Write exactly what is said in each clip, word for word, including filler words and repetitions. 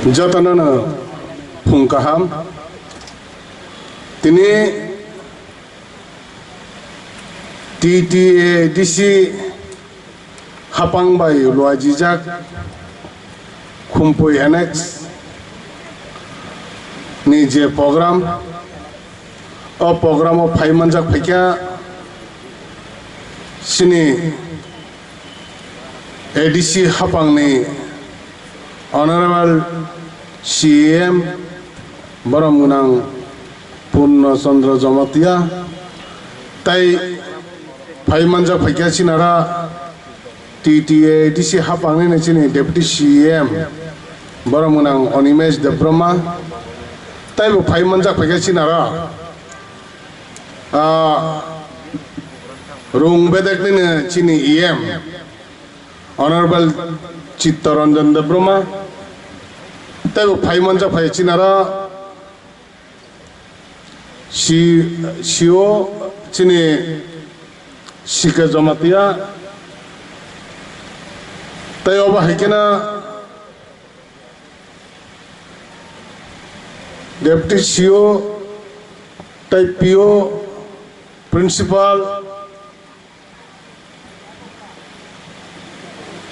Jotono no phung kaham. Tini T T A D C hapang bai luajijak Khumpui Annex ni je program, o program o phai manjak phaikha chini A D C hapangni Honorable C E M borom gwnang Purno Chandra Jamatia, tai phai manjak phaikha chinara T T A D C hapangni chini Deputy C E M borom gwnang Animesh Debbarma, taibo phai manjak phaikha chinara. Ah, rung bedek nini chini E M, Honorable Chittaranjan Debbarma, tei bo phai manjak phai chinaro C-, C O chini C K Jamatia, tei obo hai kheno Deputy C O tei P O, Principal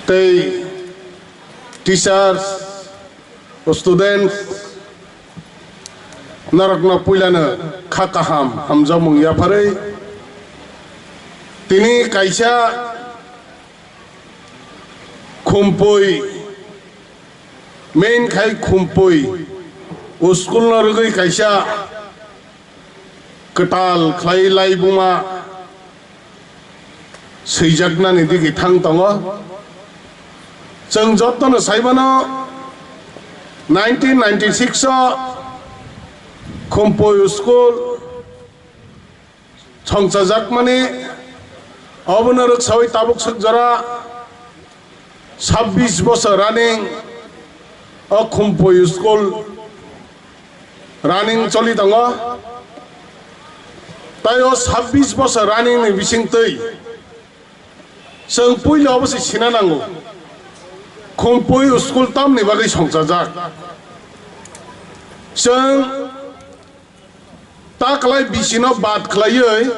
tei teachers, students, norokno puilano kha kaham hamjakmung yapharwi tini kaisa Khumpui, main khai Khumpui school no rwgwi kaisa kwtal khlai laibuma swijaknani digi thang tongo. Chwng jotono saimano nineteen ninety-six o Khumpui school songchajakmani, obono rwksawi tabuk swk jora sabbish bosor running o Khumpui school running choli tongo. Tai o sabbish bosor running ni bisingtwi chwng puila obo se sina nango, Khumpui school tamni bagwi songchajak. Chwng ta kwlai bisino bad khwlaiwi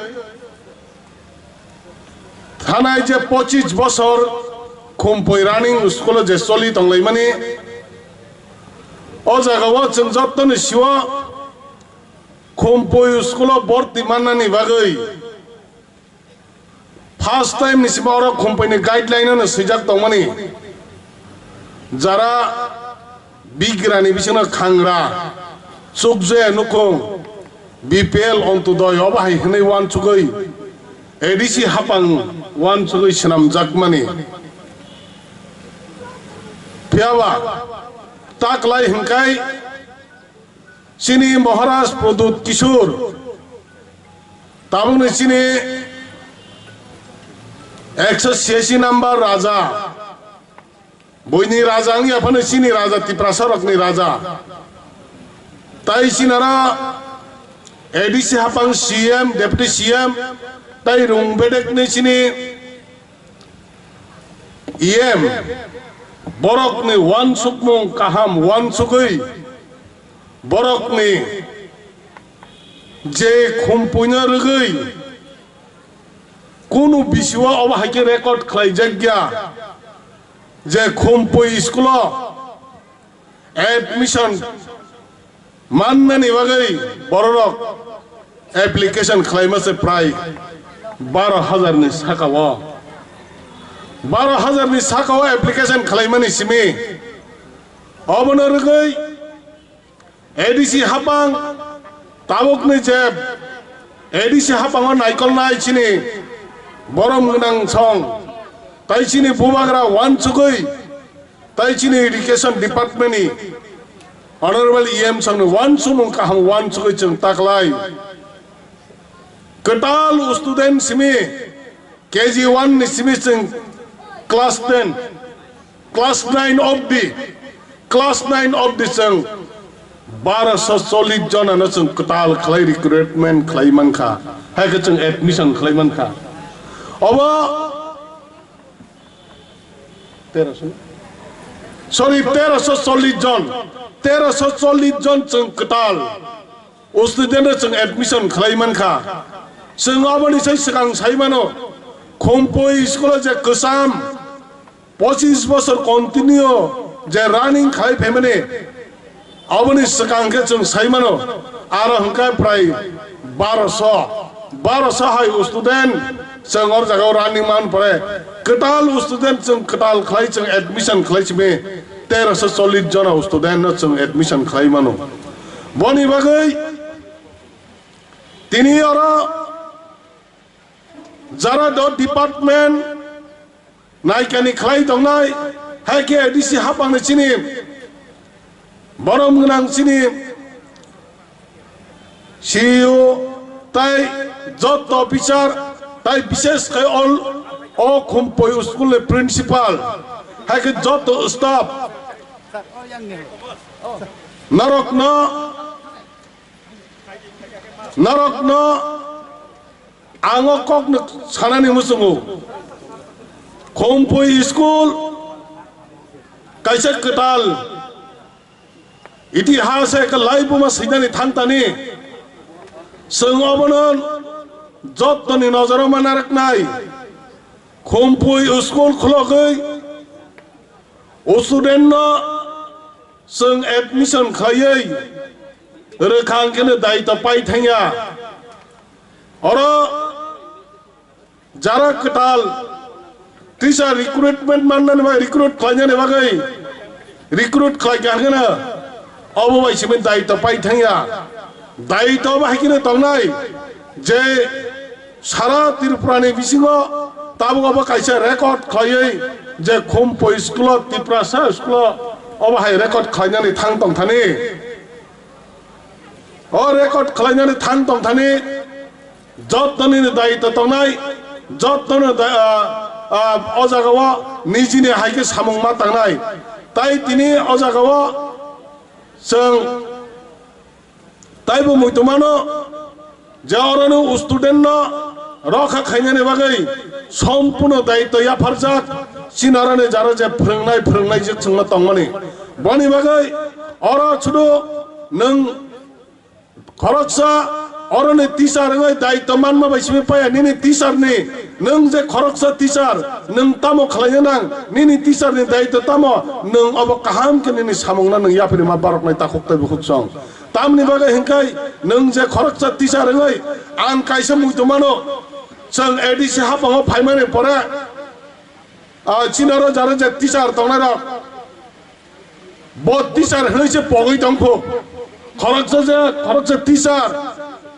thanai je pochis bosor Khumpui running school o je choli tonglaimani, o jagao chwng jottoni sio Khumpui school o borti mannani bagwi first time ni sima oro Khumpui ni guideline no swijak tongmani, jara bigrani bisingo khangra, chukjaya nukhung, B P L, Ontodoi obo hai hwnwi uansugwi A D C hapang uansugwi swnamjakmani. Phiyaba ta kwlai hwnkhai chini Maharaj Pradyut Kishore, tabukni chini ekso siyasi number raja, buini raja wngya phano chini raja, Tiprasa rokni raja. Tai chinaro A D C hapang C M, Deputy C M, tai rung bedekni chini E M, borokni uansukmung kaham uansugwi, borokni je Khumpuino rwgwi kunu bisio obo hai khe record khlaijakya je Khumpui school o admission mannani bagwi bororok application khlaima se prai baro hajar ni saka o, baro hajar ni saka o application khlaimani simi obono rwgwi A D C hapang tabukni je A D C hapango naikolnai chini borom gwnang song tai chini bubagra uansugwi tai chini education department ni honorable E M songni uansukmung kaham uansugwi chwng taklai kwtal student simi K G one ni simi chwng class ten, class nine of the, class nine of the chwng baro so chollish jona no chwng kwtal khlai recruitment khlai mankha, hai khe chwng admission khlai mankha. Obo tero song. Sorry, teroso chollish jon, teroso chollish jon chwng kwtal student no chwng admission khlai mankha. Chwng oboni sai swkang sai mano, Khumpui school o je kwcham pochis bosor continue je running khlai phaimani, oboni swkang khe chwng sai mano, aro hwnkhe prai baroso, baroso hai student chwng or jagao running man pore, kwtal student chwng kwtal khlai chwng admission khlai simi, teroso chollish jona student no chwng admission khlai mano. Boni bagwi tini oro jara do department naikani khlai tongnai, hai khe A D C hapangni chini borom gwnang chini C E O tai joto officer tai bishesh khai all o Khumpui school ni principal hai khe joto staff norokno norokno Ang o kokno sanani muchungo. Khumpui school kaisa kwtal itihas ekha laibuma swinani thangtani. Chwng obono jottoni nojoro ma naraknai. Khumpui school khulogwi student no chwng admission khaiwi rwkha hwnkhe no daito pai thangya. Oro jara kwtal teacher recruitment mannani bagwi, recruit khlainani bagwi recruit khlaikha hwnkhe no obo bai simi daito pai thangya. Daito obo hai kheno tongnai je sara Tripura ni bisingo tabuk obo kaisa record khlaiwi je Khumpui school o, Tiprasa school o obo hai record khlainani thang tongthani. O record khlainani thang tongthani jotto nini daito tongnai, jotto no da-, ah, ah, o jaga o nijini hai khe samung ma tangnai. Tai tini o jaga o chwng taibo muitu mano je oro no student no rokha khainani bagwi sompurno daito yapharjak, chini oro ni jara je phwrwngnai, phwrwngnai je chwngno tongmani. Boni bagwi oro chudu nwng khoroksa oro ni teacher wngwi daito manma bai simi paya, nini teacher ni nwng je khoroksa teacher nwng tamo khlaina nang, nini teacher ni daito tamo, nwng obo kaham khe nini samung no nwng yapharima barok nai takhuk tei bukhuk song. Tamni bagwi hwnkhe nwng je khoroksa teacher wngwi ang kaisa muitu mano, chwng A D C haphango phaimani pore, ah, chini oro jara je teacher tongnai rok, bo teacher hwnwi se pogwi tongkho. Khoroksa je, khoroksa teacher,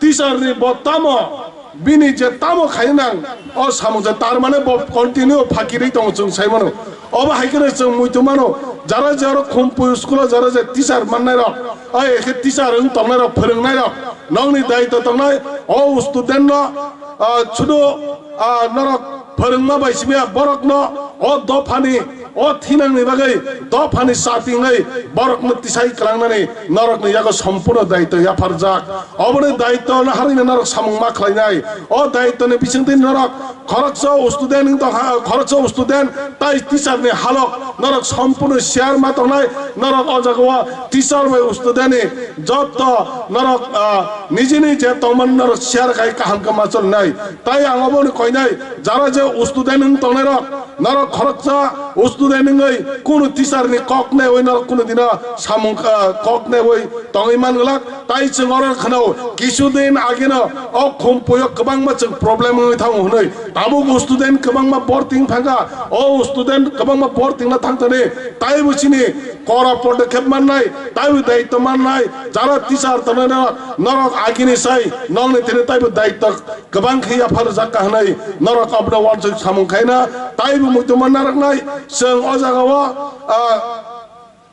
teacher ni bo tamo, bini je tamo khainang, o samung je tar mane bo continue phakirwi tongo chwng sai mano. Obo hai kheno chwng muitu mano, jara je oro Khumpui school o jara je teacher mannai rok, ai khe teacher wng tongnai rok, phwrwngnai rok, nokni daito tongnai, o student no, ah, chudo, ah, norok phwrwngma bai simi ya borok no o dophani, o thinangni bagwi dophani chati wngwi borok no tisai kwlangnani norok ni yago sompurno daito yapharjak. Oboni daito no harwi no norok samung ma khlainai. O daito ni bisingtwi norok khoroksa student wng tongkha, khoroksa student tai teacher ni halok norok sompurno share ma tongnai. Norok o jaga o teacher bai student ni jotto norok, ah, nijini je tongmani norok share khai kaham khe ma choli nai. Tai ang obo ni koinai, jara je student wng tongnai rok, norok khoroksa student wngwi kunu teacher ni kok newi norok kunu dino samung, ah, kok newi tongwi man glak. Tai chwng oro khwnao, kisu din ageno o Khumpui o kwbangma chwng problem wngwi thango hwnwi. Tabuk student kwbangma borting thangkha, o student kwbangma bortingna thangthani, taibo chini kora podokkhep mannai, taibo daitw mannai, jara teacher tongnai norok, norok agini sai, nokni tini taibo daitw kwbang khe yapharjak kha hwnwi, norok abono uansuk samung khaina, taibo muitu manna rwknai, chwng o jagao, ah,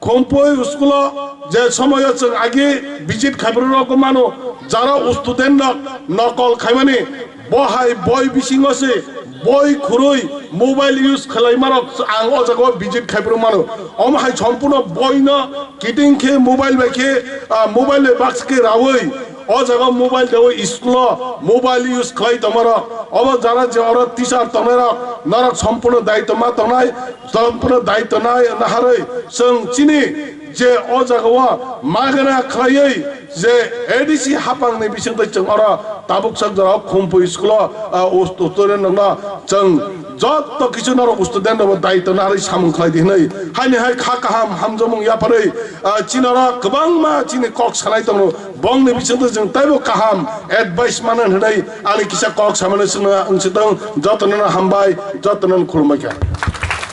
Khumpui school o je somoyo chwng agi visit khaibrwi rok mano, jara student rok nokol khaimani, bo hai boi bisingo se boi khurui mobile use khlaimarok ang o jagao visit khaibrwi mano. Omo hai sompurno boino kiting khe mobile bai khe, ah, mobile bai box khe raui O jaga mobile dewi school o mobile use khlai tongmarok, obo jara je oro teacher tongnairok, norok sompurno daitw ma tongnai, sompurno daitw nai naharwi chwng chini je o jaga o magana khlaiwi je A D C hapang ni bisingtwi chwng oro tabuk sak jora o Khumpui school o, ah, ust-, usturen nokno chwng joto kichu norok student rokbo daitw naharwi samung khlai di hwnwi haini hai kha kaham hamjakmung yapharwi, ah, chini oro kwbangma chini kok sanai tongo. Bongni bisingtwi chwng teibo kaham advice mano hwnwi ani kisa kok samani chwngno ang chwng jotono hambai, jotono khulumbai kha.